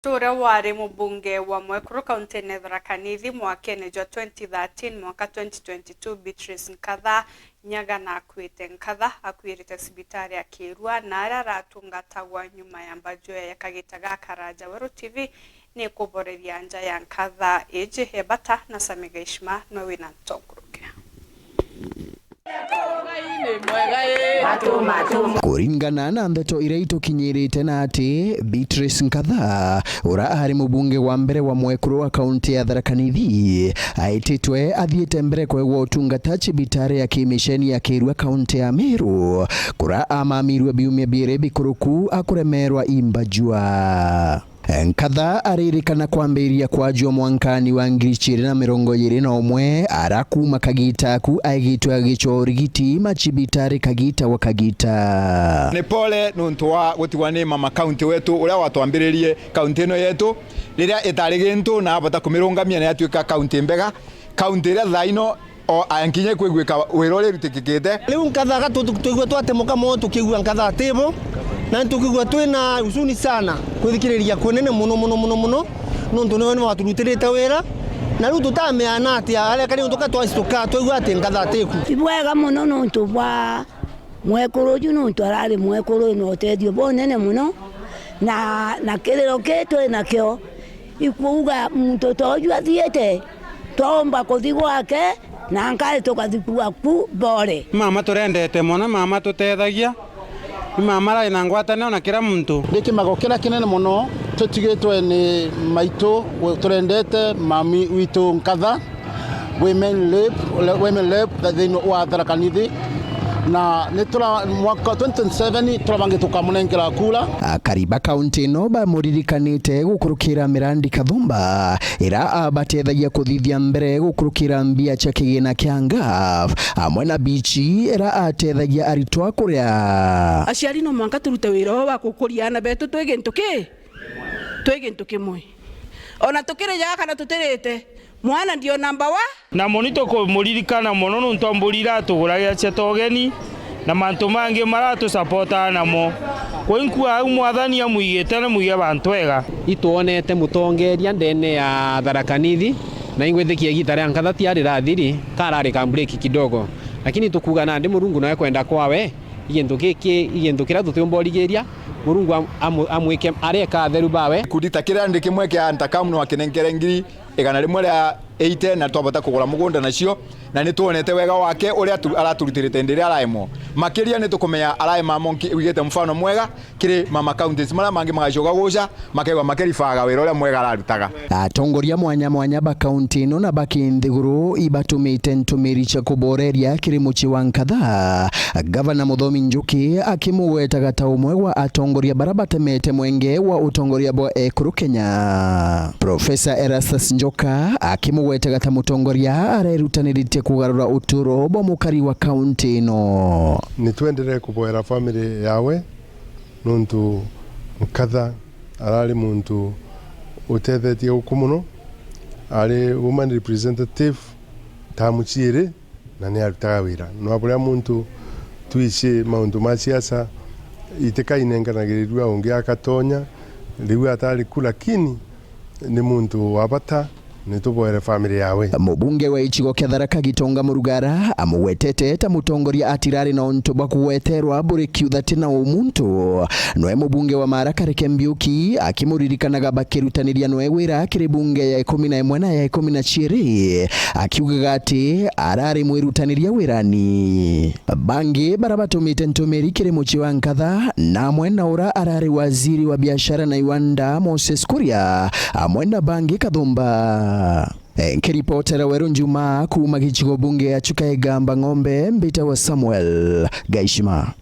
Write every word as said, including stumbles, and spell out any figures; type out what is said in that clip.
Uria wari mubunge wa Mwekuru kaunti-ini ya Tharaka Nithi mwakene jwa twenty thirteen mwanka twenty twenty-two, Beatrice Nkatha Nyaga nakuite. Nkatha akuirite cibitari ya Kirua na aria aratungatagwa nyuma ya mbaju ya kagita gaka. Raja Weru T V ni kuboreria nja ya Nkatha iji ya bata na Sami Gaishima nwe wina ntonguruke. Kuringana na ndeto iria itukinyirite na ati Beatrice Nkatha, ura ari mubunge wa mbere wa Mwekuru wa kaunti ya Tharaka Nithi, aititwe athiite mbere kwegwa utungata cibitari ya kimisheni ya Kirua kaunti ya Meru, kura amamirwe biumia biiri bikuruku akuremerwa imbajua. Nkatha aririkana kwambiriria kwajua mwankani wa ngiri ciiri na mirongo iiri na umwe, ara kuuma kagita aku aigitwe agicwa urigiti macibitari kagita gwa kagita. Ni pole nuntu wa gutigwa ni mama county wetu uria watwambiririe county ino yetu, riria itari gintu na abota kumirungamia ni atuika county mbega, county iria thaa ino o aya nkinya ikwiguika wira uria irutikikite. Riu Nkatha aga tu-, tu-, twigua twatemuka moyo tukigua Nkatha atibo, na nitukigua twina huzuni sana kwithikiriria kunene muno, muno, muno, muno, nuntu niwe niwe waturutirite wira, na riu tutamenyaga atia aria kari untu ka twaci tuka twaigua ati Nkatha atiku. Ibwega muno nuntu bwa Mwekuru uju nuntu arari mwekuru wina utethio bunene muno, na, na kiriro ki twi nakio, ikuuga muntu ta uju athiite, twaumba kuthi gwake, na nkari tukathikua ku bore. Mama turendete mono, mama tutethagia, ni mama arari na ngwataniro na kira muntu. Ni kimago kiria kinene mono tutigitwe ni maitu turendete mami witu Nkatha. Women Rep, Women Rep thiini wa Tharaka Nithi, na ni tura mwaka twenty twenty-seven turabangi tukamunengera kura. Akari ba kaunti ino bamuririkanite gukurukira Mirandi Kathumba, ira abatethagia kuthithia mbere gukurukira mbia cia kigina kia ngaf, amwe na bichi ira atethagia aritwa kuria. Aciari no mwanka turute wira uu wa gukuria aana betu twi gintu ki? Twi gintu kimwe. Ona tukirijaga kana tutirite, mwana ndio number one. Na moni tukumuririkana mono nuntu mburi iratuguragira cia togeni na mantu mangi maratusapotaga namo. Kwi nkua au Mwathani amwigite na mwige bantu ega. Itwonete mutongeria ndene ya Tharaka Nithi, na ingwitikia igita ria Nkatha tiari rathiri, karari ka break kidogo. Lakini tukuga nandi Murungu noe kwenda kwawe, igintu giki, igintu kiria tutiumba urigiria, Murungu am-, amu-, amwike areka atheru bawe. Gikundi ta kiria ndi kimwe kia Antakam no akinenkere ngiri igana rimwe ria eighty na twabota kugura mugunda nacio, na ni twonete wega wake uria tu-, araturutirite ndi iria araemwo. Makiria ni tukumenya araema amo nki-, wigite mfano mwega kiri mama counties maria mangi magacoka guca, makaigua makiribaga wira uria mwega ararutaga. Atongoria mwanya mwanya ba kaunti ino na ba kinthiguru ibatumite ntumiri cia kuboreria kiri mucii wa Nkatha. Gavana Muthomi Njuki akimugwetaga ta umwe wa atongoria baria batemete mwenge wa utongoria bwa ekuru Kenya. Profesa Erastus Njoka akimugwetaga ta mutongoria arerutaniritie kugarura uturo bwa mukari wa kaunti ino. Nitwenderee kuboera family yawe nuntu Nkatha arari muntu utethetie guku mono, ari woman representative tamu ciiri, na ni arutaga wira. Nwa buria muntu twici mauntu ma siasa, itikainenganagiririrua ungi akatonya, riu atari ku, lakini ni muntu wa bata, ni tuboere family yawe. Mubunge wa gicigo kia Tharaka Gitonga Murugara amugwetete ta mutongoria atirari na untu bwa kugweterwa buri kiutha ti na umuntu. Noe mubunge wa Mara Kareke Mbiuki akimuririkanaga bakirutaniria noe wira kiri bunge ya ikumi na imwe na ya ikumi na ciiri, akiugaga ati arari mwirutaniria wirani. Bangi baria batumite ntumiri kiri mucii wa Nkatha, na amwe na ura arari waziri wa biashara na iwanda, Moses Kuria, amwe na bangi Kathumba. Eh, nkiripotera Weru Njuma kuuma gicigo bunge ya Chuka Igamba Ng'ombe, mbitagwa Samuel Gaishima.